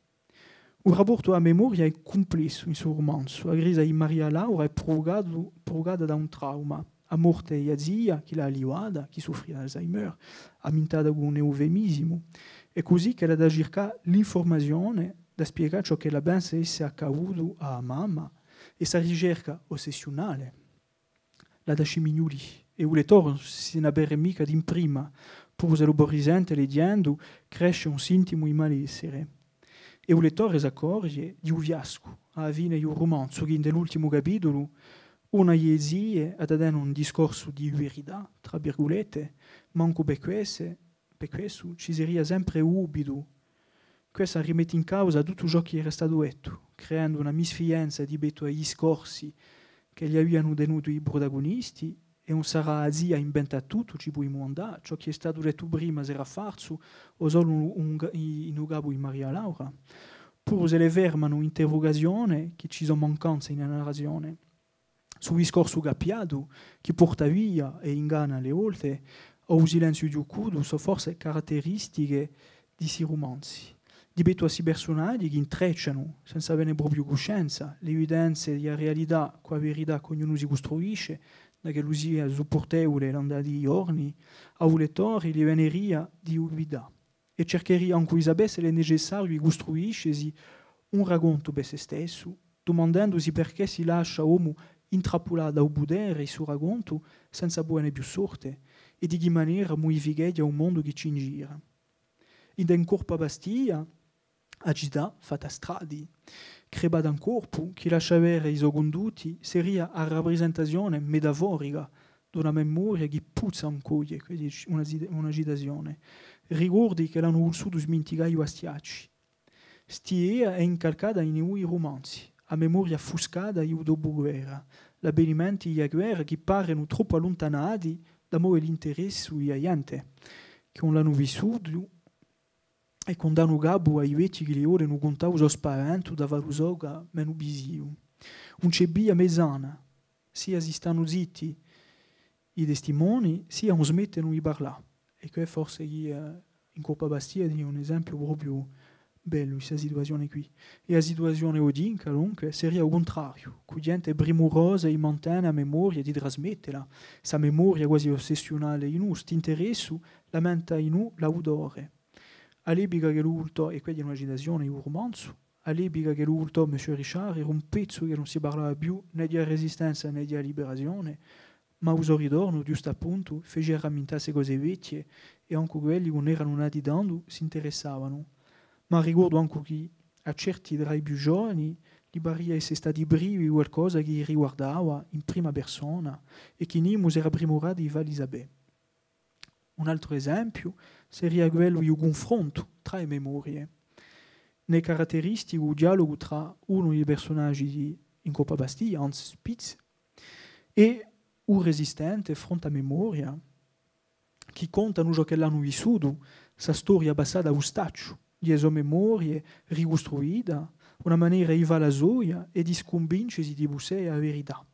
U raportu à a memoria hè cumplessu in stu rumanzu. A crisa di Maria Laura hè pruvucatu-, pruvucata da un trauma, a morte di a zia, chì l'hà allivata, chì suffria d'Alzheimer, ammintata cù un eufemisimu, è cusì ch'ella hà da circà l'infurmazione, da spiegà ciò ch'ella pensa esse accadutu à a mamma, è sta ricerca ossessiunale l'hà da scimignulì, è u lettore ùn si n'avvede micca d'imprima, puru s'ellu pò risente, leghjendu, cresce un sintimu di malessere. È u lettore s'accorghje di u fiascu, à a fine di u rumanzu, chì in l'ultimu capitulu, una di e zie hà da tene un discorsu di verità, trà virgulette, mancu per quesse, per quessu ci seria sempre u dubbitu. Quessa rimette in causa tuttu ciò chì era statu dettu, creendu una misfidenza di pettu à i discorsi ch'elli avianu tenutu i prutagunisti, è ùn sarà a zia à inventà tuttu, ci pudimu andà, ciò chì hè statu dettu prima sarà falsu, o solu un, un, in u capu di Maria Laura. Puru s'elle fermanu interrugazione, chì ci sò mancanze in a narrazione. Stu discorsu cappiatu, chì porta via è inganna à e volte, o u silenziu chjucutu, sò forse caratteristiche di sti rumanzi. Di pettu à sti persunaghji chì intreccianu, senza avene propiu cuscenza, l'evidenze di a realità cù a verità ch'ognunu si custruisce, da ch'ellu sia suppurtevule l'andà di i ghjorni, à u lettore li veneria di dubiddà. È cercheria ancu di sapè s'ellu hè necessariu di custruiscesi un racontu per sè stessu, dumandendusi perchè si lascia omu intrappulà da u putere di stu racontu senza pudene più sorte, è di chì manera mudificheghja u mondu chì ci ingira. Ind'è In corpu à Bastia, a cità fatta stradi, crepata in corpu, chì lascia vede i so cundutti, seria a raprisentazione metaforica d'una memoria chì puzza ancoglie, quessa hè una cita-, una citazione. Ricordi chì l'anu vulsutu sminticà i bastiacci. St'idea hè incalcata in i rumanzi, a memoria affuscata di u dopuguerra, l'avvenimenti di a guerra chì parenu troppu alluntanati da move l'interessu di a ghjente, chì ùn l'anu vissutu è chì ùn danu capu à i vechji chì li volenu cuntà u so spaventu da fà u so ca menu visivu. Ùn ci hè via mezzana, sia si stanu zitti i testimoni, sia ùn smettenu di parlà. È què forse chì, eh, In corpu à Bastia hè un esempiu propiu bellu di sta situazione quì. È a situazione oghjinca, dunque, seria u cuntrariu, cù ghjente primurosa di mantene a memoria è di trasmettela, sta memoria guasi ossessiunale dinù, st'interessu, l'aumenta dinù l'autore. À l'epica chì lu vultò, è quessa hè una citazione di u rumanzu, à l'epica chì lu vultò Monsieur Richard era un pezzu chì ùn si parlava più nè di a Resistenza nè di a Liberazione, ma u so ritornu, ghjustappuntu, fece ramintà sse cose vechje, è ancu quelli chì ùn eranu nati tandu s'interessavanu. Ma ricordu ancu chì à certi trà i più giovani li paria esse stati privi di qualcosa chì li riguardava in prima persona è chì nimu s'era primuratu di falli sapè. Un altru esempiu seria quellu di u cunfrontu trà e memorie. N'hè caratteristicu u dialogu trà unu di i persunaghji di In corpu à Bastia, Hans Spitz, è u resistente Front à Memoria, chì contanu ciò ch'elli anu vissutu, sta storia passata à u stacciu, di e so memorie ricustruita, una manera di fà la soia è di scunvincesi di pussede a verità.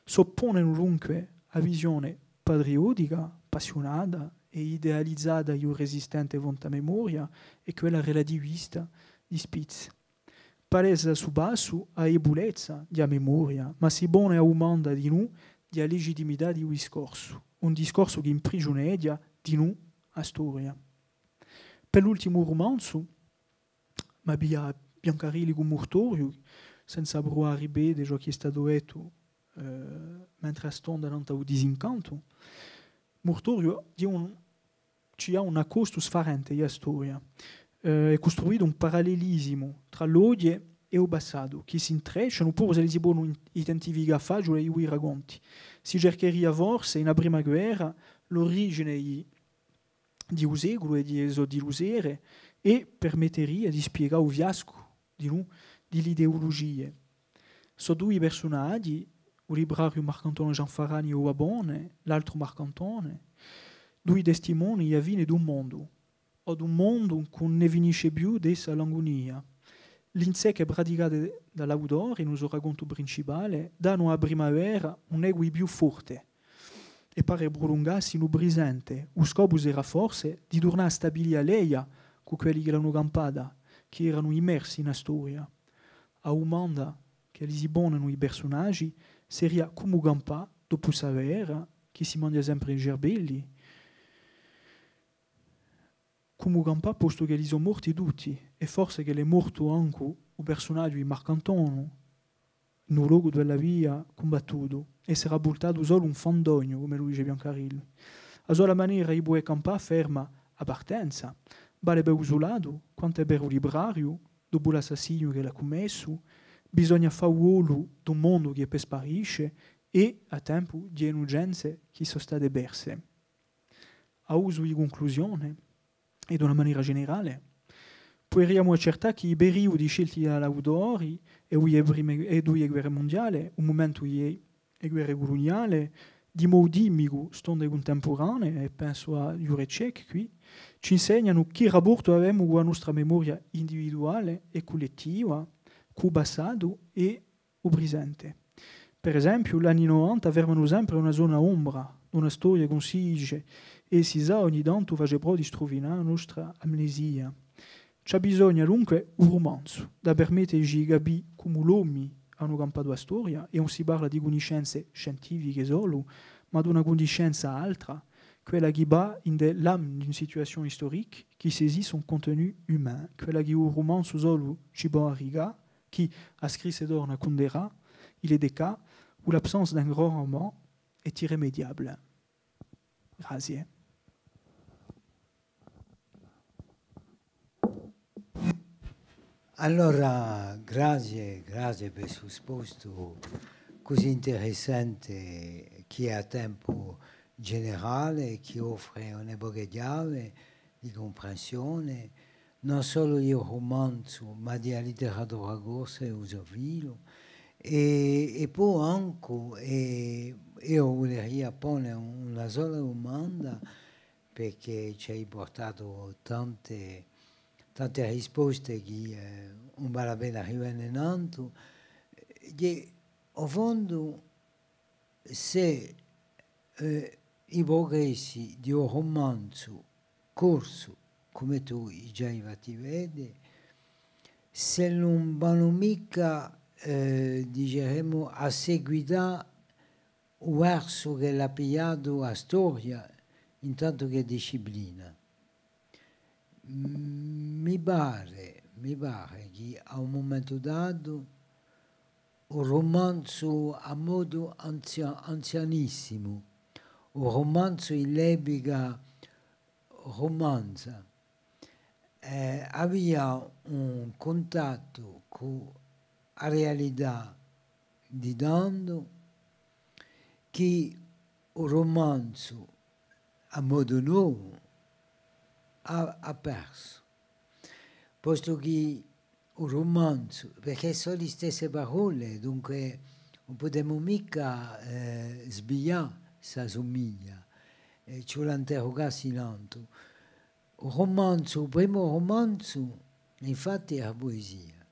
S'opponenu dunque à a visione patriottica, appassiunata è idealizata di u resistente fondamemoria è quella relativista di Spitz. Palesa à su passu a debulezza di a memoria, ma si pone a dumanda dinù di a legittimità di u discorsu, un discorsu chì imprigiuneghja dinù a storia. Per l'ultimu rumanzu, ma piglia Biancarilli cù Murtoriu, senza pruvà à ripete ciò chì hè statu dettu, eh, mentre a stonda nant'à u disincantu, Murtoriu hè un ci hè un accostu sfarente di a storia, eh, è custruitu un parallelisimu trà l'oghje è u passatu, chì s'intreccianu, puru s'elli si ponu in-, identificà faciule di i raconti. Si cercheria forse, in a prima guerra, l'origine di, di u seculu è di e so dilusere, è permetteria di spiegà u fiascu di, di l'ideulugie. Sò dui persunaghji, u librariu Marcantone Gianfarani è u babbone, l'altru Marcantone, dui testimoni di a fine d'un mondu, o d'un mondu chì ùn ne finisce più d'essa l'agunia. L'insecche praticate da l'autori in u so racontu principale danu à a primavera un ecu di più forte, è pare prulungassi in u prisente. U scopu serà forse di turnà à stabilì a leia cù quelli chì l'anu campata, chì eranu immersi in a storia. A dumanda ch'elli si ponenu i persunaghji seria cumu campà dopu ssa guerra chì si manghja sempre i cerbelli. Cumu campà, postu ch'elli sò morti tutti, è forse ch'ellu hè mortu ancu u persunaghju di Marcantonu, in u locu duve l'avia cumbattutu, è serà vultatu solu un fantognu, cum'ellu dice Biancarilli. A sola manera di pudè campà ferma a partenza, vale per u so latu, quant'è per u librariu, dopu l'assassiniu ch'ellu hà cummessu, bisogna fà u volu d'un mondu chì hè per sparisce è à tempu di e nucenze chì sò state perse. À usu di cunclusione, è d'una manera generale, puderiamu accertà chì i periudi scelti da l'autori, è u di e prime, è u di e guerre mundiale, u mumentu di e, e guerre culuniale, di modu timicu, stonde cuntempuranee, è pensu à Jurecek quì, ci insegnanu chì rapportu avemu cù a nostra memoria individuale è cullettiva, cù u passatu è u prisente. Per esempiu, l'anni novanta fermanu sempre una zona ombra, d'una storia ch'ùn si dice, è si sà, ogni tantu face prò di struvinà a nostra amnesia. Ci abbisogna dunque un rumanzu, da permetteci di capì cumu l'omi anu campatu a storia, è ùn si parla di cunniscenze scientifiche solu, ma d'una cunniscenza altra, quella chì và in l'âme d'une situation historique, qui saisit son contenu humain, quella chì u rumanzu solu ci pò arricà, chì, à scrisse d'ora cunderà, il est des cas où l'absence d'un grand roman est irrémédiable. Grazie. Allora, grazie, grazie per stu spostu cusì interessante chì hè à tempu generale, chì offre un pocu di chjave di cumprensione, non solu di u rumanzu, ma di a literatura corsa è u so filu. È, è po ancu, è, eiu vuleria pone una sola dumanda, perchè ci hai purtatu tante, tante risposte chì, eh, ùn vale a pena rivene nantu, chì, à u fondu, s'è, eh, i prugressi di u rumanzu corsu, cum'è tù i ghjè fatti vede, s'elli ùn vanu micca, eh, diceremu, à seguità u versu ch'ellu hà pigliatu a storia, in tantu chè disciplina. Mi pare, mi pare chì à un mumentu datu u rumanzu à modu anzia-, anzianissimu, u rumanzu in l'epica rumanza, eh, avia un cuntattu cù a realità di tandu chì u rumanzu, à modu novu, hà, hà persu. Postu chì u rumanzu, perchè sò e stesse parolle, dunque ùn pudemu micca, eh, svià sta sumiglia, eh, ci vole à interrugassi nantu. U rumanzu, u primu rumanzu, infatti, era puesia.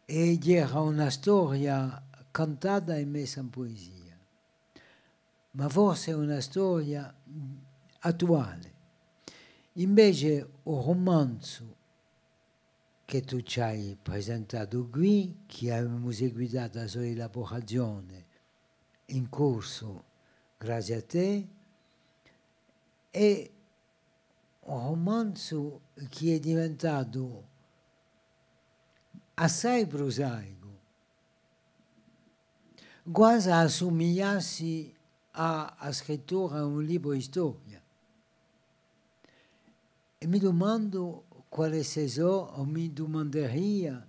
È era una storia cantata è messa in puesia, ma forse una storia attuale. Invece, u rumanzu chì tù ci hai presentatu quì, chì avemu seguitatu a so elaburazione in corsu, grazie à tè, hè un rumanzu chì hè diventatu assai prusaicu, quasi à assumigliassi à a scrittura di un libru di storia. È mi dumandu quale si sò, o mi dumanderia,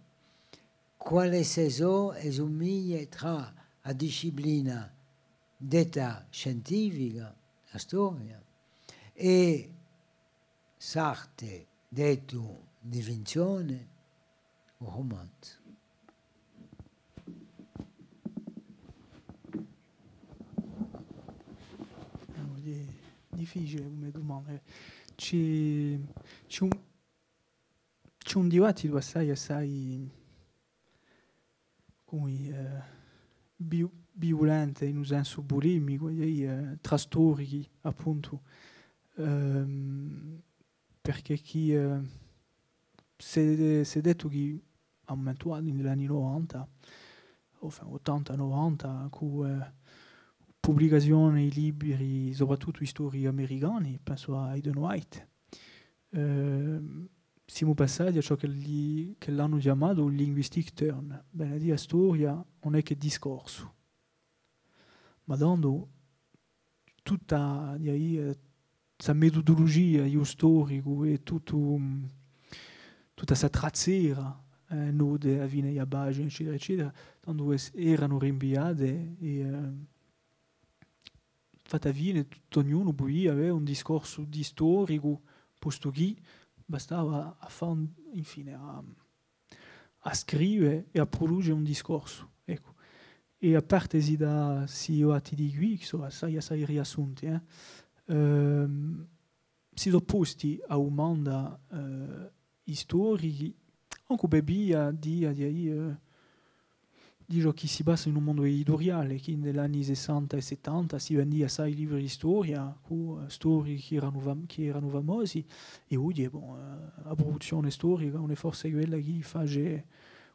quale si sò e sumiglie trà a disciplina detta scientifica, a storia, è s'arte dettu di finzione, u rumanzu. Hè difficiule cum'è dumanda. Ci, ci hè un, ci hè un dibattitu assai, assai, cum'è dì, eh, vi-, viulente in un sensu pulemicu, è, eh, trà storichi, appuntu, ehm, perchè chì, eh, s'hè, s'hè dettu chì à un mumentu datu, in l'anni novanta, enfin, ottanta, novanta, cù, eh, publicazione di libri, soprattuttu di storichi americani, pensu à Hayden White, eh, simu passati à ciò chì li-, chì l'anu chjamatu linguistic turn, vene à dì a storia ùn hè chè discorsu. Ma tandu tutta, eh, sta metudulugia di u storicu è tuttu, mm, tutta sta trazzera, eh, note à a fine di a pagina, eccetera, eccetera, tandu es-, eranu rinviate è, eh, fatta a fine, tuttu ognunu pudia avè un discorsu di storicu, postu chì bastava à fà un, infine, à, à scrive è à pruduce un discorsu, eccu. È à partesi da sti fatti di quì, chì sò assai, assai riassunti, eh, ehm, si sò posti a dumanda, eh, i storichi, ancu per via di, di, di, eh, di ciò chì si passa in u mondu edituriale, chì in l'anni sessanta è settanta si vendia assai libri di storia, cù, eh, storichi chì eranu fam-, chì eranu famosi, è oghje, bon, eh, a pruduzzione storica ùn hè forse quella chì face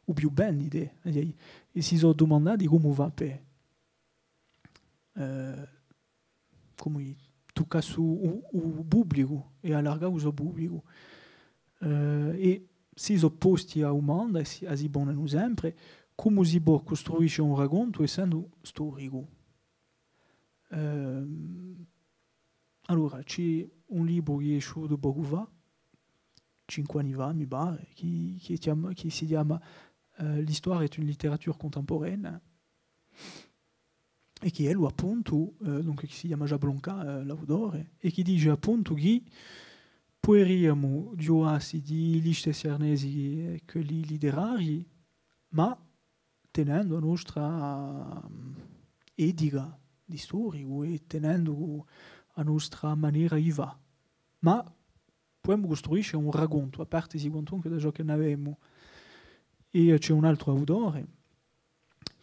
u più vendite, eh, è si sò dumandati cumu fà per, eh, cumu dì, tuccà sù u, u publicu è allargà u so publicu. Eh, è si sò posti a dumanda, è si, a si ponenu sempre, cumu si pò custruisce un racontu essendu storicu? Ehm, allora, ci hè un libru chì hè esciutu pocu fà, cinque anni fà, mi pare, chì, chì chjama, chì si chjama, eh, L'histoire est une littérature contemporaine, è chì ellu appuntu, eh, dunque, chì si chjama Jablonka, eh, l'autore, è chì dice appuntu chì puderiamu ghjuvassi di liste siarnesi è quelli literarii, ma tenendu a nostra, mm, etica di storicu è tenendu a nostra manera di fà. Ma pudemu custruisce un racontu, à partesi quantunque da ciò chì n'avemu. È ci hè un altru autore,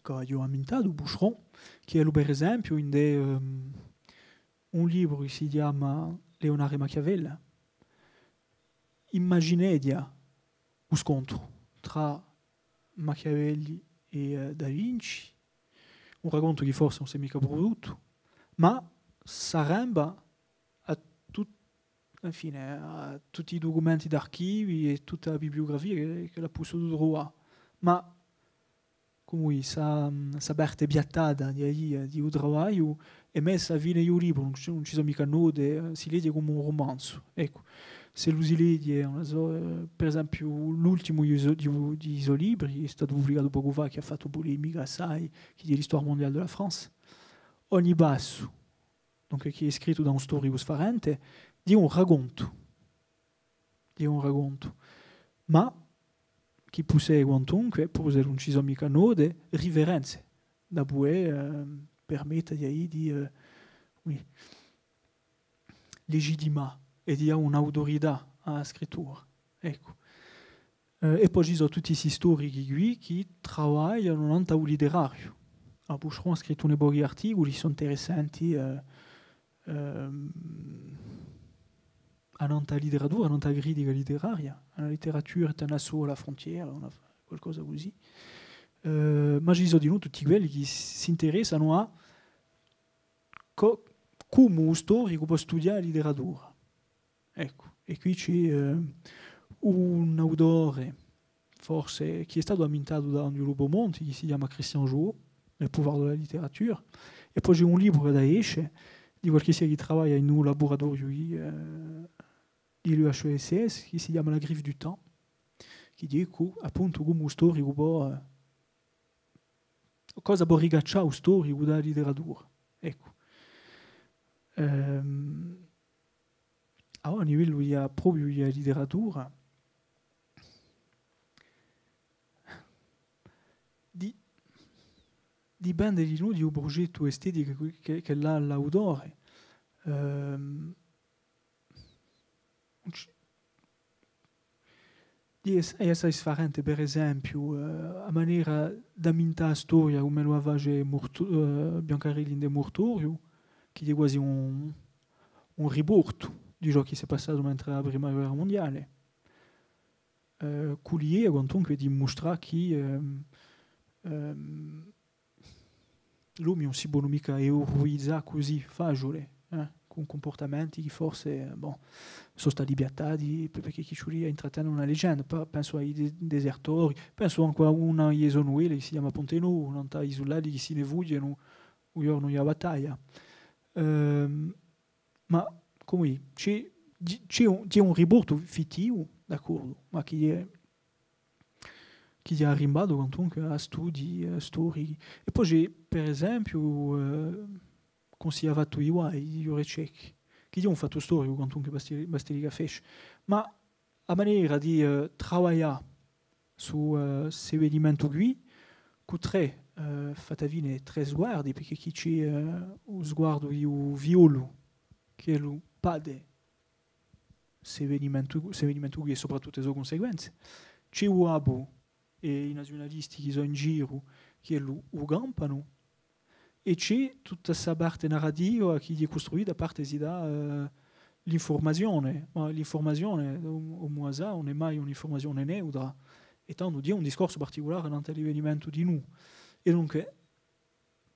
chì aghju ammintatu, Boucheron, chì ellu, per esempiu, ind'è, ehm, un libru chì si chjama Leonardo è Machiavelli, imagineghja u scontru trà Machiavelli è, eh, Da Vinci, un racontu chì forse ùn s'hè micca pruduttu, ma s'arremba à tut-, infine, à tutti i ducumenti d'archivi è tutta a bibliugrafia chì, ch'ellu hà pussutu truvà. Ma cum'è dì, sta, sta parte piattata di, di, di u travagliu hè messa à a fine di u libru, ùn ci, ùn ci sò micca note, eh, si leghje cum'è un rumanzu. Eccu, s'ellu si leghje, ùn la sò, eh, per esempiu, l'ultimu di i so, di, di i so libri, hè statu publicatu pocu fà, chì hà fattu pulemica assai, chì hè l'Histoire mondiale de la France, ogni passu, dunque, chì hè scrittu da un storicu sfarente, hè un racontu. Hè un racontu. Ma chì pussede quantunque, puru s'ellu ùn ci sò micca note, riferenze, da pudè, eh, permette di, di, eh, oui, legittimà è di dà un'autorità à a scrittura. Eccu. Eh, è po ci sò tutti sti storichi quì chì travaglianu nant'à u literariu. Ah, Boucheron hà scrittu un pochi d'articuli, sò interessanti, eh, ehm, annant'à a literatura, annant'à a critica literaria, la littérature est un assaut à la frontière, una, qualcosa cusì. Eh, ma ci sò dinù tutti quelli chì s-, s'interessanu à co-, cumu u storicu pò studià a literatura. Eccu, è quì ci hè, eh, un autore, forse, chì hè statu ammintatu da Anghjulu Beaumont, chì si chjama Christian Jouhaud, Le pouvoir de la littérature, è po ci hè un libru chì hà da esce, di qualchissia chì travaglia in un laburatoriu di, eh, di l'U H E S S, chì si chjama La Griffe du Temps, chì dice, appuntu, cumu u storicu pò, eh, cosa pò ricaccià u storicu da a literatura. Eccu. Ehm, allora, à livellu di a, propiu di a literatura, di-, dipende dinù di u prugettu esteticu chì, chì, chì l'hà l'autore. Ehm, Di ess-, hè assai sfarente, per esempiu, eh, a manera d'ammintà a storia, cum'ellu a face Murtu-, eh, Biancarelli in De Murtoriu, chì hè quasi un, un riportu di ciò chì s'hè passatu mentre a prima guerra mundiale, eh, cù l'idea, quantunque, di mustrà chì, ehm, ehm, l'omi ùn si ponu micca eruizà cusì faciule, eh, cù cumpurtamenti chì forse, eh, bon, sò stati piattati, per-, perchè chì ci vulia à intratene una legenda. Pa-, pensu à i de-, desertori, pensu ancu à una di e so nuvelle chì si chjama Ponte Novu, nant'à i suldati chì si ne fughjenu u ghjornu di a battaglia. Ehm, Ma, cum'è, ci hè, ci hè un, ci hè un riportu fittivu, d'accordu, ma chì hè, chì hè arrimbatu quantunque à studii, eh, storichi. È po ci hè, per esempiu, eh, cum'è s'hè fattu i guai di Jureczek, chì hè un fattu storicu quantunque Basteli-, Bastelica Fesch. Ma a manera di, eh, travaglià su, eh, s'evenimentu quì, cù trè, eh, fatta fine, trè sguardi, perchè chì ci hè, eh, u sguardu di u figliolu, chì hè u pate, s'evenimentu, s'evenimentu quì è soprattuttu e so cunsequenze. Ci hè u babbu è i naziunalisti chì sò in giru, chì hè u, u campanu, È ci hè tutta sta parte narrativa chì hè custruita à partesi da, eh, l'infurmazione, ma l'infurmazione, o, o Muasà, ùn hè mai un'infurmazione neutra, è tandu hè un discorsu particulare nant'à l'evenimentu dinù. È dunque,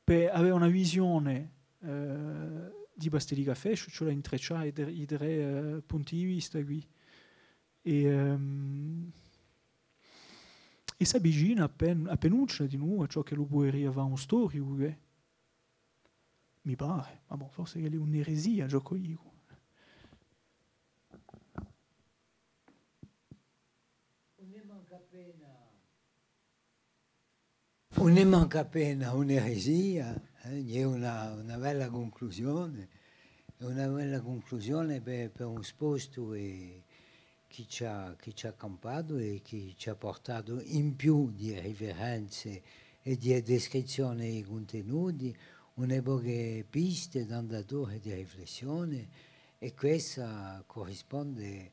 per avè una visione, eh, di Bastelica Fesch, ci vole à intreccià i tre, i tre, eh, punti di vista quì. È, ehm, è s'avvicina appen-, appenuccia dinù à ciò ch'ellu puderia fà un storicu, chì mi pare, ma bon, forse ch'ella hè un'eresia, ciò ch'o dicu. Ùn hè mancu appena, ùn hè mancu appena un'eresia, eh, hè una, una bella cunclusione, hè una bella cunclusione per, per un spostu è chì ci hà, chì ci hà campatu è chì ci hà purtatu in più di riferenze è di descrizzione di cuntenuti, une poche piste d'andature di riflessione, è quessa currisponde,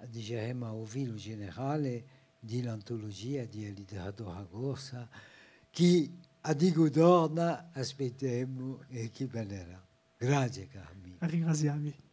diceremu, à u filu generale di l'antulugia di a literatura corsa, chì, a dicu torna, aspettemu è chì venerà. Grazie, Carmì. À ringrazià vi.